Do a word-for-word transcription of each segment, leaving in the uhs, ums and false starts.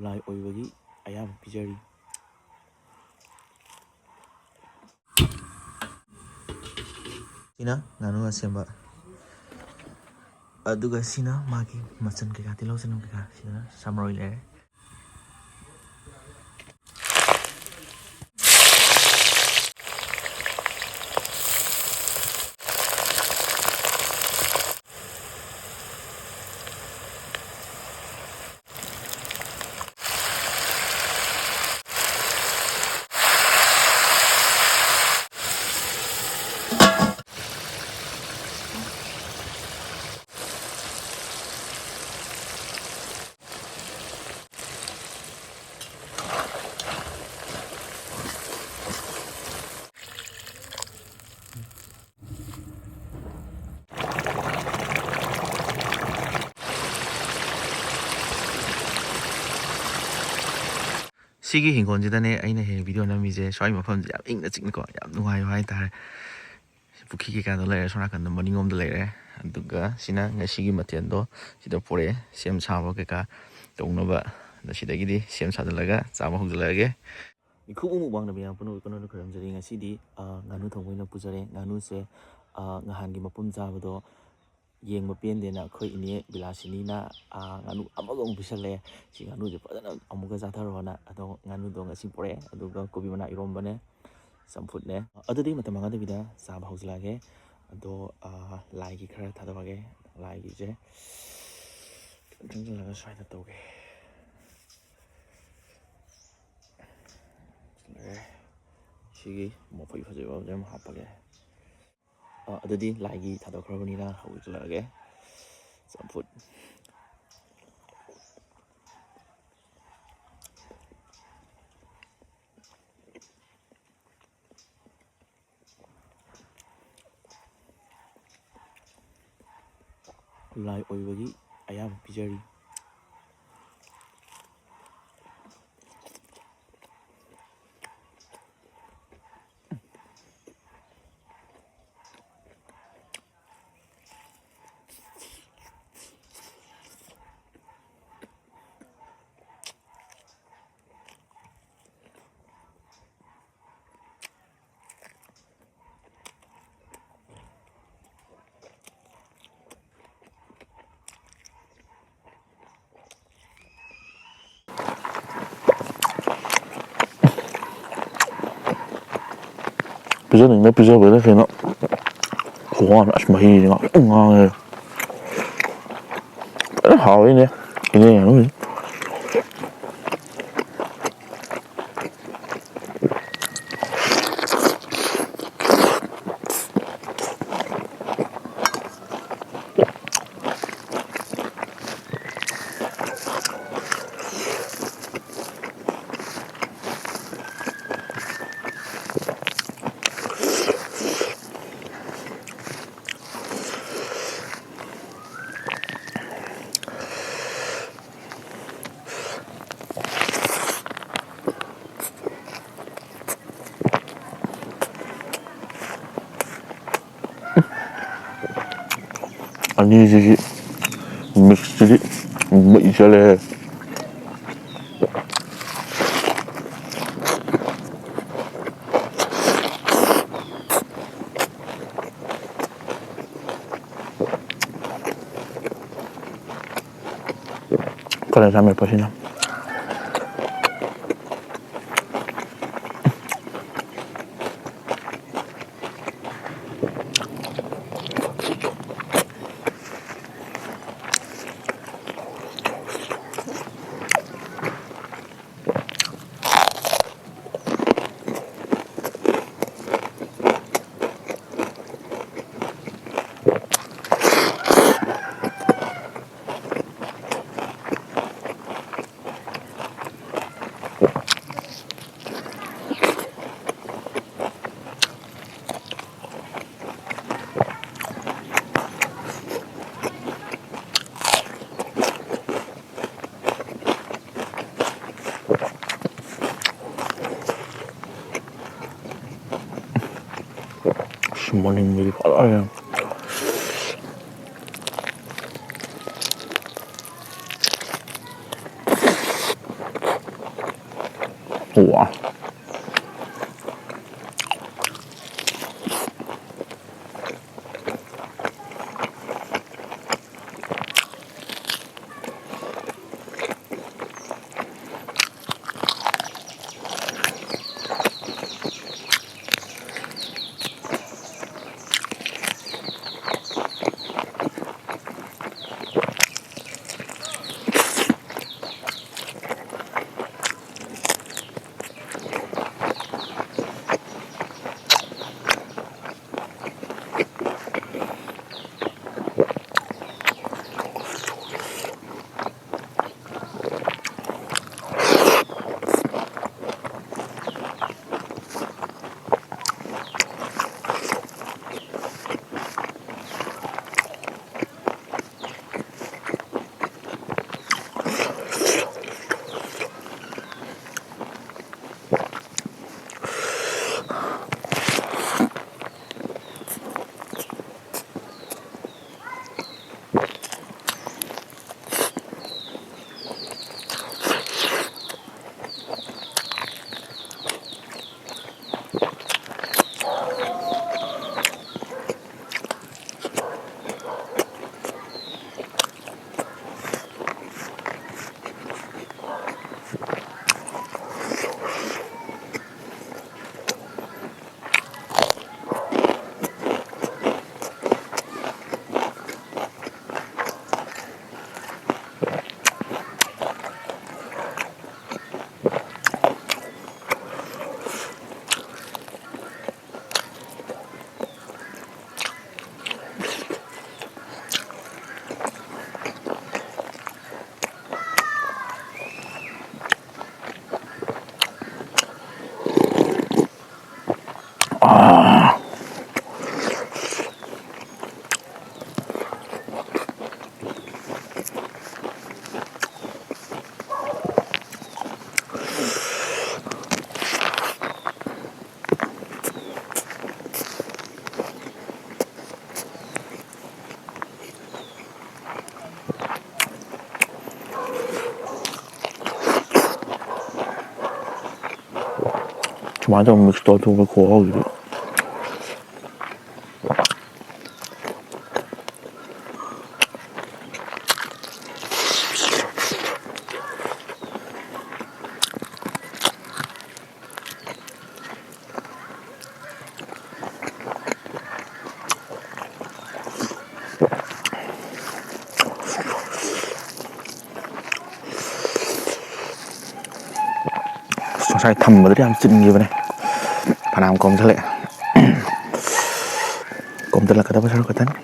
ꯂꯥꯏ ꯑꯣꯏꯕꯒꯤ ꯑꯌꯥꯕ ꯄꯤꯖꯔꯤ꯫ ꯁꯤꯅ ꯉꯥꯅꯨ ꯑꯁꯦꯝꯕ, ꯑꯗꯨꯒ ꯁꯤꯅ ꯃꯥꯒꯤ ꯃꯆꯜ ꯀꯩꯀꯥ, ꯇꯤꯜꯍꯧ ꯆꯅꯝ ꯀꯩꯀꯥ꯫ ꯁꯤꯗꯅ ꯁꯥꯃꯔꯣꯏ ꯂꯩꯔꯦ꯫ ꯁꯤꯒꯤ ꯍꯤꯡꯒꯣꯜꯁꯤꯗꯅꯦ ꯑꯩꯅ ꯍꯦꯛ ꯚꯤꯗꯤꯑꯣ ꯅꯝꯃꯤꯁꯦ꯫ ꯁ꯭ꯋꯥꯏ ꯃꯐꯝꯁꯦ ꯌꯥꯝ ꯏꯪꯅ ꯆꯤꯛꯅꯀꯣ, ꯌꯥꯝ ꯅꯨꯡꯉꯥꯏꯕ ꯍꯥꯏꯇꯥꯔꯦ꯫ ꯄꯨꯈ꯭ꯔꯤ ꯀꯩꯀꯥꯗꯣ ꯂꯩꯔꯦ, ꯁꯣꯝ ꯅꯥꯀꯟꯗ ꯃꯅꯤꯡꯂꯣꯝꯗ ꯂꯩꯔꯦ꯫ ꯑꯗꯨꯒ ꯁꯤꯅ ꯉꯁꯤꯒꯤ ꯃꯊꯦꯜꯗꯣ ꯁꯤꯗ ꯄꯨꯔꯛꯑꯦ, ꯁꯦꯝ ꯁꯥꯕ ꯀꯩꯀꯥ ꯇꯧꯅꯕ꯫ ꯑꯗ ꯁꯤꯗꯒꯤꯗꯤ ꯁꯦꯝ ꯁꯥꯖꯤꯜꯂꯒ ꯆꯥꯕ ꯍꯧꯖꯤꯜꯂꯛꯑꯒꯦ꯫ ꯃꯤꯈꯨ ꯎꯃꯨꯛ ꯋꯥꯡꯅꯕ ꯌꯥꯝ ꯄꯨꯝꯅꯃꯛ ꯀꯩꯅꯣꯅ ꯈꯣꯏꯔꯝꯖꯔꯤ꯫ ꯉꯁꯤꯗꯤ, ꯑ, ꯉꯥꯅꯨ ꯊꯣꯡꯕ ꯑꯣꯏꯅ ꯄꯨꯖꯔꯦ꯫ ꯉꯥꯅꯨꯁꯦ, ꯑ, ꯅꯍꯥꯟꯒꯤ ꯃꯄꯨꯝ ꯆꯥꯕꯗꯣ ꯌꯦꯡꯕ ꯄꯦꯟꯗꯦꯅ ꯑꯩꯈꯣꯏ ꯏꯅꯦ ꯕꯤꯂꯥꯁꯤꯅꯤꯅ, ꯑ, ꯉꯥꯅꯨ ꯑꯃꯒ ꯑꯃꯨꯛ ꯄꯤꯁꯜꯂꯛꯑꯦ꯫ ꯁꯤ ꯉꯥꯅꯨꯁꯦ ꯐꯖꯅ ꯑꯃꯨꯛꯀ ꯆꯥꯊꯔꯣꯅ꯫ ꯑꯗꯣ ꯉꯥꯅꯨꯗꯣ ꯉꯁꯤ ꯄꯨꯔꯛꯑꯦ, ꯑꯗꯨꯒ ꯀꯣꯕꯤ ꯃꯅꯥ ꯏꯔꯣꯝꯕꯅꯦ, ꯆꯝꯐꯨꯠꯅꯦ꯫ ꯑꯗꯨꯗꯤ ꯃꯇꯝ ꯃꯥꯡꯍꯟꯗꯕꯤꯗ ꯆꯥꯕ ꯍꯧꯖꯤꯜꯂꯛꯑꯒꯦ꯫ ꯑꯗꯣ, ꯑ, ꯂꯥꯏꯒꯤ ꯈꯔ ꯊꯥꯗꯣꯛꯑꯒꯦ꯫ ꯂꯥꯏꯒꯤꯁꯦ ꯈꯤꯇꯪ ꯆꯪꯁꯤꯜꯂꯒ ꯁ꯭ꯋꯥꯏꯗ ꯇꯧꯒꯦ꯫ ꯁꯤꯒꯤ ꯃꯐꯩ ꯐꯖꯕ ꯑꯃꯁꯨ ꯑꯗꯨꯝ ꯍꯥꯞꯄꯒꯦ꯫ ꯑ, ꯑꯗꯨꯗꯤ ꯂꯥꯏꯒꯤ ꯊꯥꯗꯣꯛꯈ꯭ꯔꯕꯅꯤꯅ ꯍꯧꯖꯤꯜꯂꯛꯑꯒꯦ꯫ ꯆꯝꯐꯨꯠ꯫ ꯂꯥꯏ ꯑꯣꯏꯕꯒꯤ ꯑꯌꯥꯕ ꯄꯤꯖꯔꯤ꯫ ꯄꯤꯖꯅꯤꯡꯅ ꯄꯤꯖꯕꯗ ꯀꯩꯅꯣ ꯈꯨꯍꯥꯎ ꯑꯃ꯫ ꯑꯁ, ꯃꯍꯤꯁꯦ ꯉꯥꯡꯁꯪ ꯉꯥꯡꯉꯦ꯫ ꯐꯖꯅ ꯍꯥꯎꯋꯤꯅꯦ ꯏꯅꯦ ꯉꯥꯅꯨꯁꯦ꯫ ꯑꯅꯤꯁꯤꯒꯤ ꯃꯤꯛꯁꯁꯤꯗꯤ ꯃꯩ ꯆꯠꯂꯦꯍꯦ꯫ ꯀꯥꯂꯦꯟ ꯆꯥ ꯃꯦꯠꯄꯁꯤꯅ꯫ ꯑꯁ, ꯃꯅꯤꯡꯗꯗꯤ ꯐꯖꯔꯦ꯫ ꯋꯥ꯫ ꯁꯨꯃꯥꯏꯅ ꯇꯧꯔꯒ ꯃꯤꯛꯁ ꯇꯧꯔ ꯊꯣꯡꯕ ꯈꯨꯍꯥꯎꯁꯤꯗꯤ꯫ ꯑꯁ, ꯉꯁꯥꯏ ꯊꯝꯕꯗꯗꯤ ꯌꯥꯝ ꯆꯤꯟꯈꯤꯕꯅꯦ꯫ ꯐꯅꯌꯥꯝ ꯀꯣꯝꯁꯤꯜꯂꯛꯑꯦ꯫ ꯀꯣꯝꯁꯤꯜꯂꯛꯀꯗꯕ ꯁꯔꯨꯛ ꯈꯛꯇꯅꯤ꯫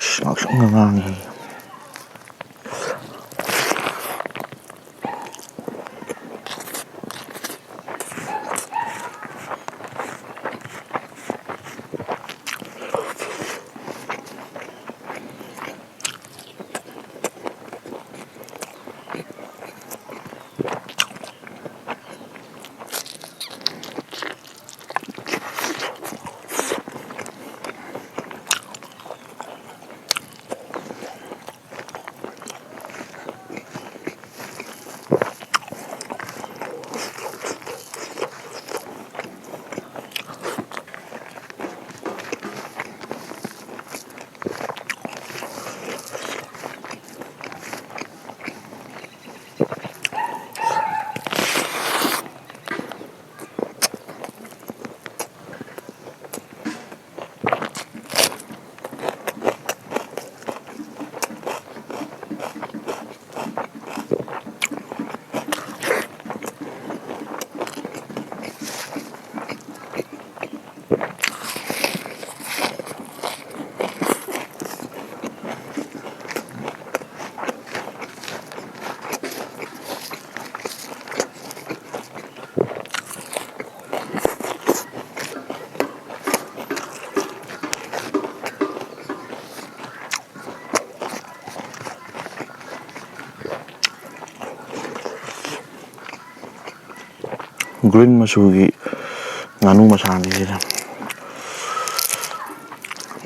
ꯑꯁ, ꯉꯥꯛꯁꯪꯒ ꯉꯥꯡꯉꯤ꯫ ꯒ꯭ꯔꯤꯟ ꯃꯆꯨꯒꯤ ꯉꯥꯅꯨ ꯃꯁꯥꯅꯤ ꯁꯤꯗ꯫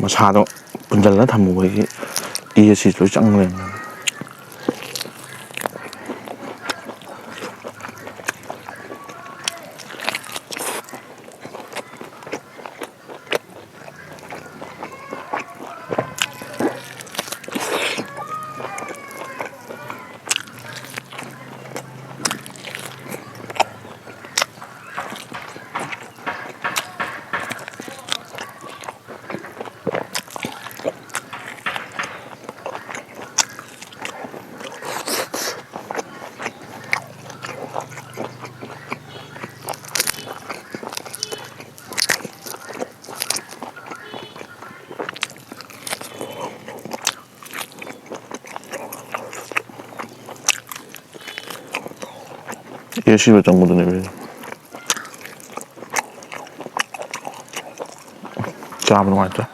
ꯃꯁꯥꯗꯣ ꯄꯨꯟꯁꯤꯜꯂ ꯊꯝꯃꯨꯕꯒꯤ ꯏ ꯑꯁꯤ ꯂꯣꯏ ꯆꯪ ꯂꯩꯔꯝꯃꯦ꯫ ꯑꯦ ꯁꯤꯕ ꯆꯪꯕꯗꯨꯅꯦꯕ꯫ ꯆꯥꯕ ꯅꯨꯡꯉꯥꯏꯇ꯭ꯔꯦ꯫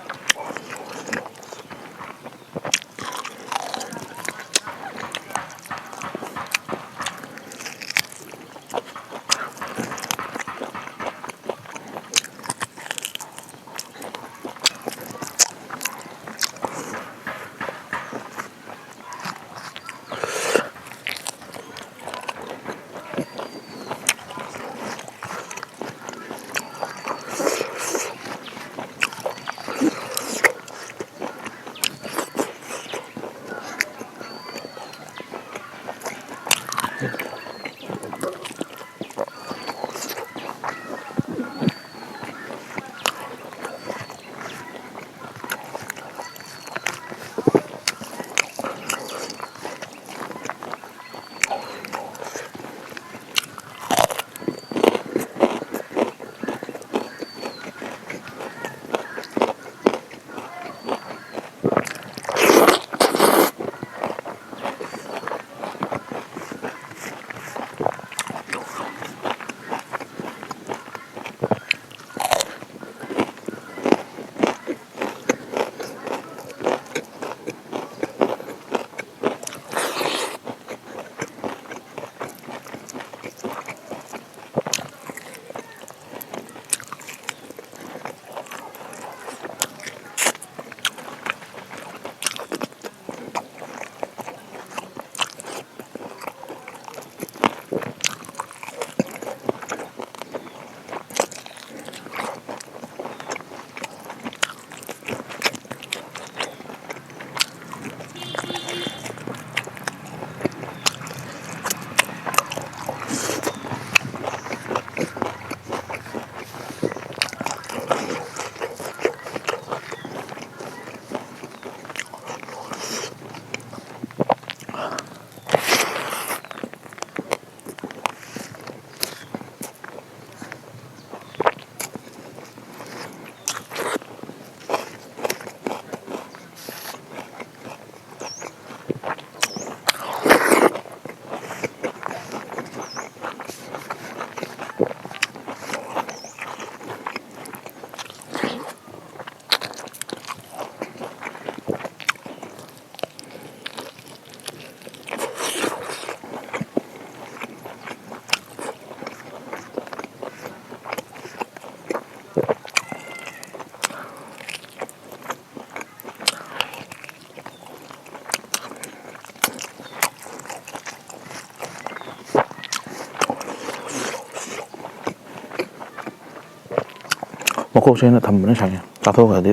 ꯃꯀꯣꯛꯁꯦ ꯑꯩꯅ ꯊꯝꯕꯅ ꯁꯥꯏ꯫ ꯆꯥꯊꯣꯛꯈ꯭ꯔꯗꯤ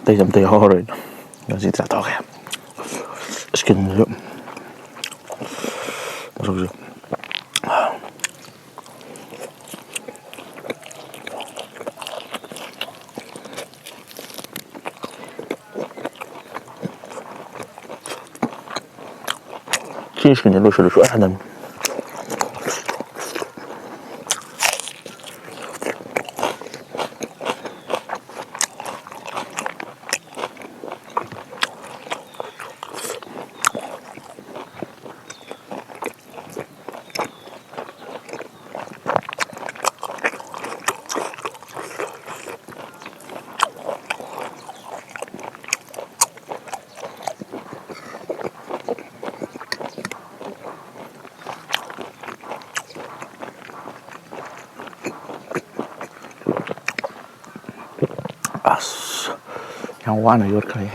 ꯑꯇꯩꯁꯦ ꯑꯝꯇ ꯌꯥꯎꯔꯔꯣꯏ꯫ ꯉꯁꯤ ꯆꯥꯊꯣꯛꯑꯒꯦ꯫ ꯏꯁꯀꯤꯟꯁꯨ ꯃꯁꯛꯁꯨ꯫ ꯁꯤ ꯏꯁꯀꯤꯟꯁꯦ ꯂꯣꯏꯁꯤꯜꯂꯨ ꯁꯨꯡꯌꯥ ꯌꯥꯗꯕꯅꯤ꯫ ꯑꯁ, ꯌꯥꯝ ꯋꯥꯅ ꯌꯣꯠꯈ꯭ꯔꯦ꯫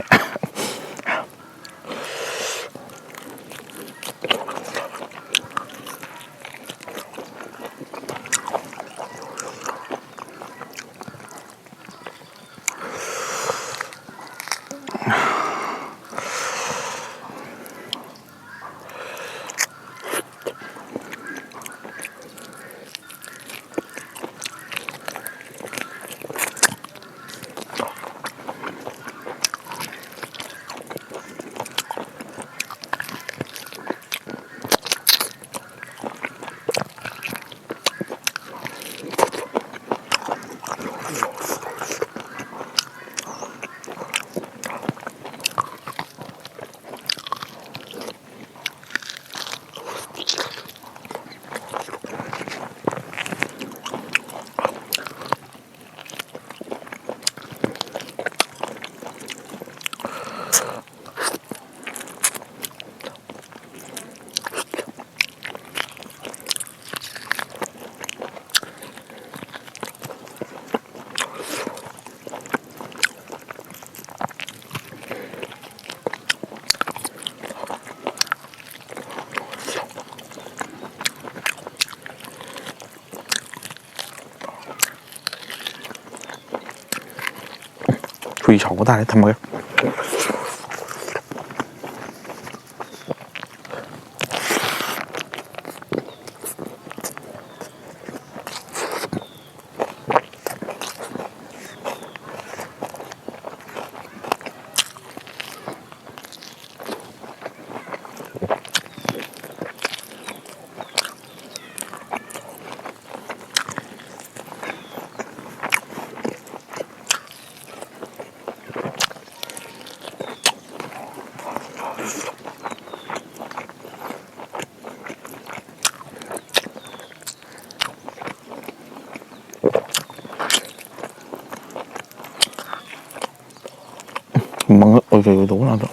ꯁꯥꯎꯕ ꯇꯥꯔꯦ, ꯊꯝꯃꯒꯦ꯫ ꯃꯉꯛ ꯑꯣꯏ ꯀꯩ ꯑꯣꯏ ꯇꯧꯕ ꯉꯥꯛꯇ꯫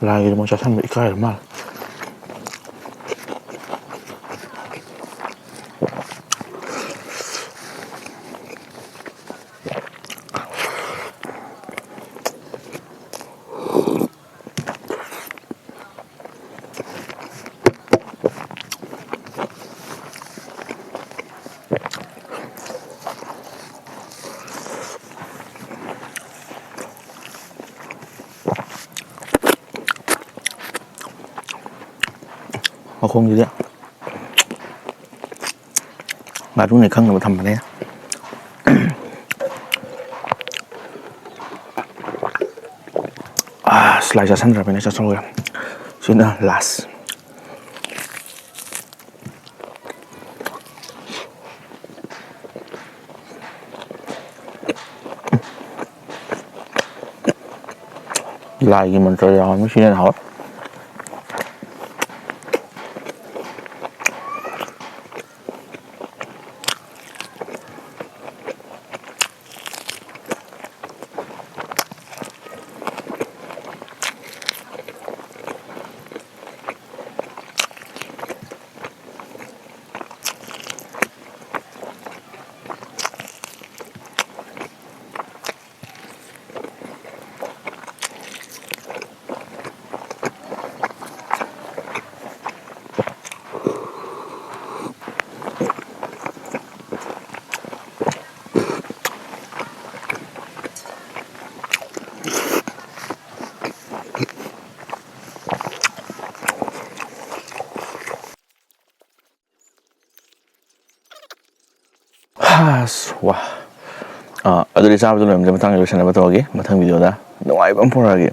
ꯂꯥꯏꯒꯤꯗꯃꯛ ꯆꯥꯁꯟꯕ ꯏꯀꯥꯏꯔ ꯃꯥꯜꯂꯦ꯫ ꯃꯈꯣꯡꯁꯤꯗꯤ ꯉꯥꯅꯨꯅꯦ ꯈꯪꯅꯕ ꯊꯝꯕꯅꯦ꯫ ꯑꯥ, ꯁꯂꯥꯏ ꯆꯥꯁꯟꯗ꯭ꯔꯕꯅꯤꯅ ꯆꯥꯁꯜꯂꯒꯦ꯫ ꯁꯤꯅ ꯂꯥꯁ꯫ ꯂꯥꯏꯒꯤ ꯃꯟꯇ꯭ꯔ ꯌꯥꯎꯔꯝꯃꯤ, ꯁꯤꯅ ꯍꯦꯟꯅ ꯍꯥꯎꯋꯦ꯫ ꯑꯁ, ꯋꯥ꯫ ꯑꯥ, ꯑꯗꯨꯗꯤ ꯆꯥꯕꯗ ꯂꯣꯏꯔꯝꯗ ꯃꯊꯪ ꯂꯣꯏꯁꯟꯅꯕ ꯇꯧꯔꯒꯦ꯫ ꯃꯊꯪ video ꯗ ꯅꯨꯡꯉꯥꯏꯕ ꯑꯃ ꯄꯨꯔꯛꯑꯒꯦ꯫